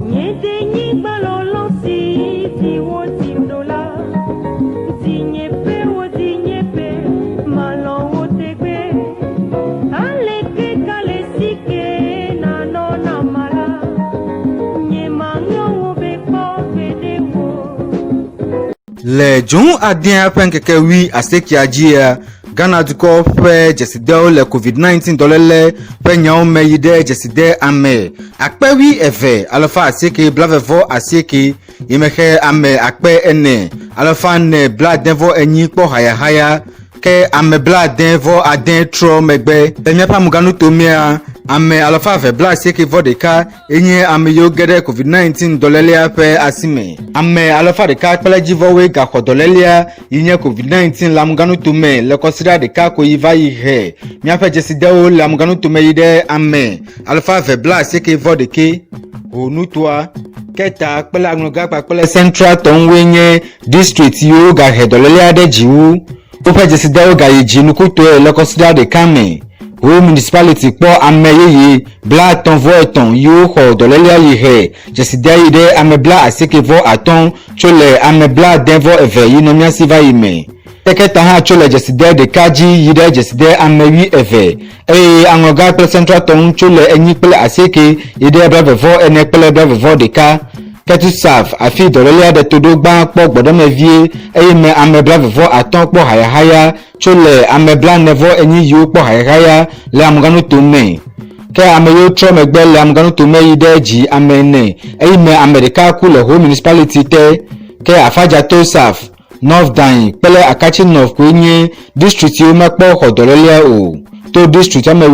Nye denyigba lɔlɔ si dzi wodzim ɖo la, dzinyeƒe wo dzinyeƒe, malɔ̃ wo tegbe. Aleke ka le si ke nanɔ na ma la, nye maŋlɔ wo be kpɔ gbeɖe o. Le dzonu adea ƒe ŋkeke wui asiekea dzia, Ghana dukɔ ƒe dzesidewo le COVID-19 dɔléle ƒe nyawo me yi ɖe dzeside ame 2888 yi me xe ame 4484 kpɔ hayahaya ke ame 76 trɔ megbe. Le míaƒe amuganutomea, ame 281 enye ame yiwo ge ɖe COVID-19 dɔlélea ƒe asime. Ame alafa ɖeka kple dzivɔwoe gaxɔ dɔlélea yi nye COVID-19 le amuganutome le kɔsiɖa ɖeka ko yi va yi he. Míaƒe dzesidewo le amuganutome yi ɖe ame 281. Ho nutoa, Keta kple Aŋlɔga kpakple Central tɔŋwoe nye district yiwo gahe dɔlélea ɖe dzi wu. Woƒe dzesidewo gayi dzi nukutɔe le kɔsiɖa ɖeka me. Ho Municipality kpɔ ame yeye 33 yiwo xɔ dɔlélea yi he dzesidea yi ɖe ame 85 tso le ame 82 yi nɔ mía si va yi me. Keketa hã tso le dzeside ɖeka dzi yi ɖe dzeside ame 20 eye Aŋlɔga kple Central tɔŋu tso le 48 yi ɖe 44 kple 41. Ketu South afi dɔlélea ɖe to ɖo gbã kpɔ gbɔɖeme vie eye me ame 50 kpɔ hayahaya tso le ame 44 yiwo kpɔ hayahaya le amuganuto me. Ke ame yiwo trɔ megbe le amuganuto me yi ɖe dzi ame 4 eye me ame ɖeka ku le Ho Municipality te. Ke Afadjato South, North Dayi kple Akatsi North koe nye district yiwo mekpɔ xɔ dɔlélea o to district ame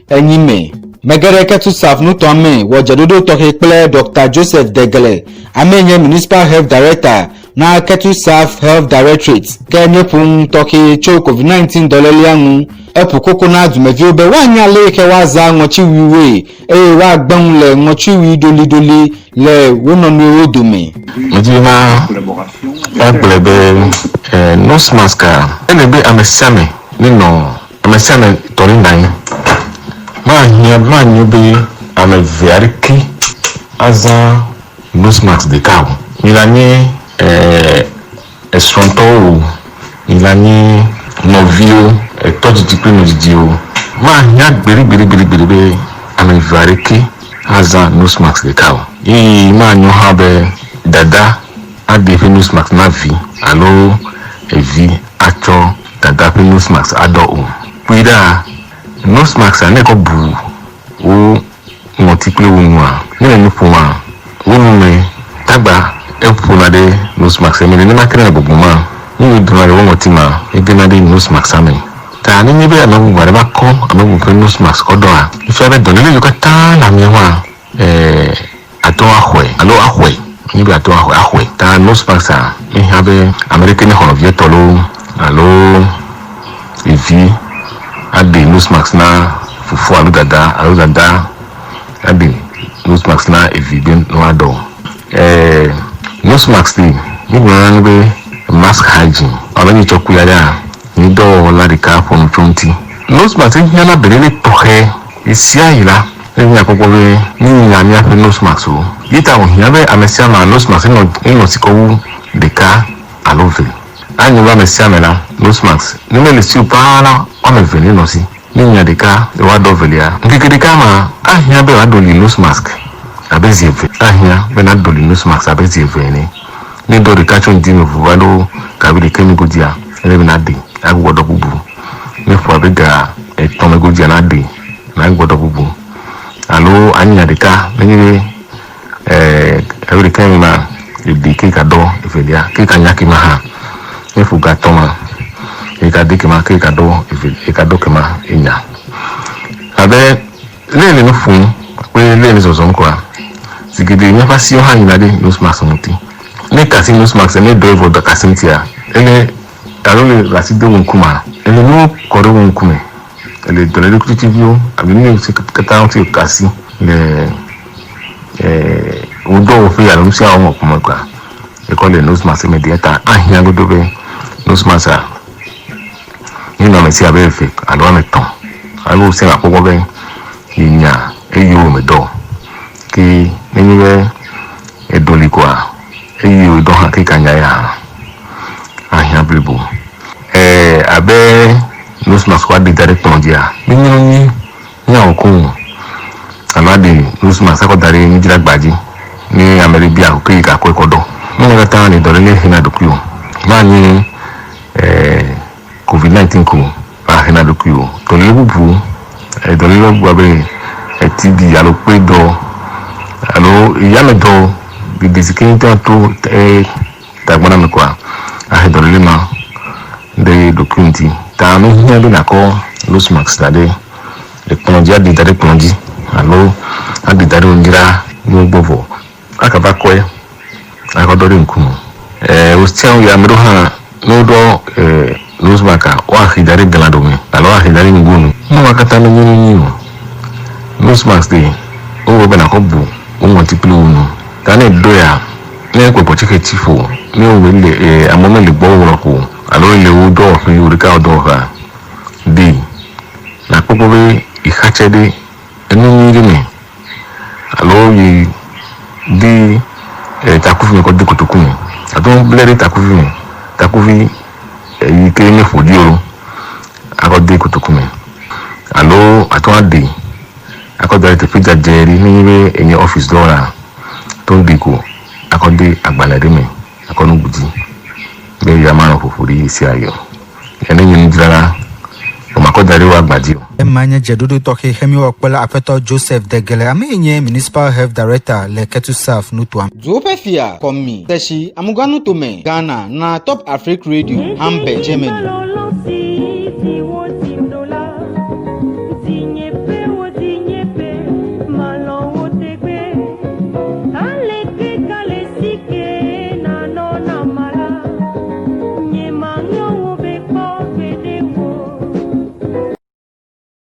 40 me. Mege ɖe Ketu South nutoa me wɔ dzeɖoɖo tɔxɛ kple Dr. Joseph Degle, amee nye Municipal Health Director na Ketu South Health Directorate. Ke míeƒo nu tɔxɛ tso COVID-19 dɔlélea ŋu. Eƒo koko na dumeviwo be woanya ale yi ke woazã ŋɔtsiwuiwoe eye woagbe nu le ŋɔtsiwui ɖoliɖoli le wo nɔnɔewo dome. Medi be ma woagblɔe be nose mask a ele be ame sia ame nenɔ ame sia ame tɔ ne nɔ anyi. Mahiã manyo be ame eve aɖeke azã nose mask ɖeka o. Mi la nye esrɔ̃tɔwo o, mi la nye nɔviwo, etɔ dzidzi kple nɔ dzidziwo. Mahiã gbeɖegbeɖegbeɖegbeɖe be ame eve aɖeke azã nose mask ɖeka o. Eye manyo hã be dada aɖe eƒe nose mask na vi alo evi atsɔ dada ƒe nose mask aɖɔ o. Kpui ɖa, nose mask a ne kɔ bu wo ŋɔti kple wo nua, ne le nu ƒoma, wo nu me tagba eƒona ɖe nose mask me. Nenema ke ne le gbɔgbɔ ma, nu yi dona le wo ŋɔti ma, egena ɖe nose mask me. Ta nenye be ame bubu aɖe va kɔ ame bubu ƒe nose mask kɔ ɖɔa, efia be dɔléle yiwo katã le amea ŋua, ate ŋu axɔe alo axɔe. Nye be ate ŋu axɔe, axɔe. Ta nose mask a, mehiã be ame ɖeke nexɔ nɔvia tɔ loo alo evi aɖe nose mask na fofo alo dada alo dada aɖe nose mask na evi be ne woaɖɔ o. Nose mask li, mígblɔna na be mask hygiene. Alo nye tsɔ kui aɖea, nye dɔwɔla ɖeka ƒo nu tso eŋuti. Nose mask ehiãna beléle tɔxɛ ɣe sia ɣi la, ne míakpɔkpɔ be míenya míaƒe nose mask o. Ye ta wòhiã be ame sia amea nose mask enɔ enɔ si kɔ wu ɖeka alo ve. Anyo be ame sia ame la nose mask ne mele si o paa la woame eve nenɔ si. Ne nya ɖeka ye woaɖɔ velia. Ŋkeke ɖeka ma ahiã be wòaɖɔ li nose mask abe zi eve. Ahiã be naɖɔ li nose mask abe zi eve ene. Ne ɖɔ ɖeka tso ŋdi me ʋu va ɖo gavi ɖeka me godzia, ele be naɖe agbugbɔ ɖɔ bubu. Ne ƒo abe ga 3 me godzia naɖe nagbugbɔ ɖɔ bubu. Alo anya ɖeka nenye be gavi ɖeka me ma eɖe ke gaɖɔ evelia ke ganya ke ma hã. Ne ƒo ga 3 ma egaɖe ke ma ke gaɖɔ eve egaɖɔ ke ma enya. Abe le le nu ƒom kple le le zɔzɔm koa, zi geɖe míaƒe asiwo hã yina ɖe nose mask ŋuti. Ne kasi nose mask ne ɖɔ evɔ dɔ kasi ŋutia, ele alo le asi do wo ŋkumea, ele nuwo kɔ ɖe wo ŋkume. Ele dɔléle kutsetse abe nu yiwo katã ŋuti kasi le wo dɔwɔƒe alo nu sia wɔm ƒome koa, ekɔ le nose mask me ɖe ta ahiã godo be nose mask a nenɔ ame si abe eve alo ame etɔ̃ alo wò sia akpɔ gbɔ be yenya eye wo me dɔ. Ke nenye be koa eye wòdɔ hã ke kanya ya ahiã blibo. Ɛɛ abe nose mask woaɖe da ɖe kplɔ dzia, menye nu nyui míawɔ ko o. Alo aɖe nose mask akɔ da ɖe nudzragba dzi ne ame ɖe bia ko ke yi gakɔe kɔ ɖɔ. Nu ma katã le dɔléle hena ɖokuiwò. Manye ɛɛ COVID-19 ko va hena ɖokuiwò. Dɔléle bubu, dɔléle bubu abe TB alo kpedɔ alo yamedɔ geɖe si ke ŋutɔ to tagbɔ na ame koa ahe dɔléle ma ɖe ɖokuiwò ŋuti. Ta mehiã be nàkɔ nose mask da ɖe ekplɔ dzi, aɖi da ɖe kplɔ dzi alo aɖi da ɖe wò nudzranuwo gbɔ vɔ akava kɔe akɔ ɖɔ ɖe ŋkume. Wosia ya ame ɖewo hã ne woɖɔ nose mask a woaxi da ɖe glã ɖome alo woaxi da ɖe ŋgonu. Nu ma katã menye nu nyui o. Nose mask ɖe wowɔe be nàkɔ bu wò ŋɔti kple wò nu. Ta ne eɖɔea, ne gbɔgbɔtsixe tsi ƒo ne wòe le amewo mele gbɔwò lɔƒo o alo ele wò dɔwɔƒe wò ɖeka wò dɔwɔƒea, ɖi nàkpɔ gbɔ be yixatsɛ ɖe enu nyui ɖe me alo yi de takuvi me kɔ de kotoku me. Ate ŋu ble ɖe takuvi me. Takuvi yi ke meƒo ɖi o akɔ de kotoku me alo ate ŋu aɖe akɔ da ɖe teƒe dzadzɛ ɖe nenye be enye office dɔwɔla to ŋu ɖi ko akɔ de agbalẽ ɖe me akɔ nu bu dzi be ya manɔ ƒoƒo ɖi ɣe o. Ne nye nudzrala, womakɔ da ɖe wò agba dzi o. Ema nye dzeɖoɖo tɔxɛ hemiwɔ kple aƒetɔ Joseph Degele, ame yi nye Municipal Health Director le Ketu South nutoa. Duwo ƒe fia Kɔmi Tɛsi Amuganutome Ghana na Top Afrique Radio Hamburg Germany.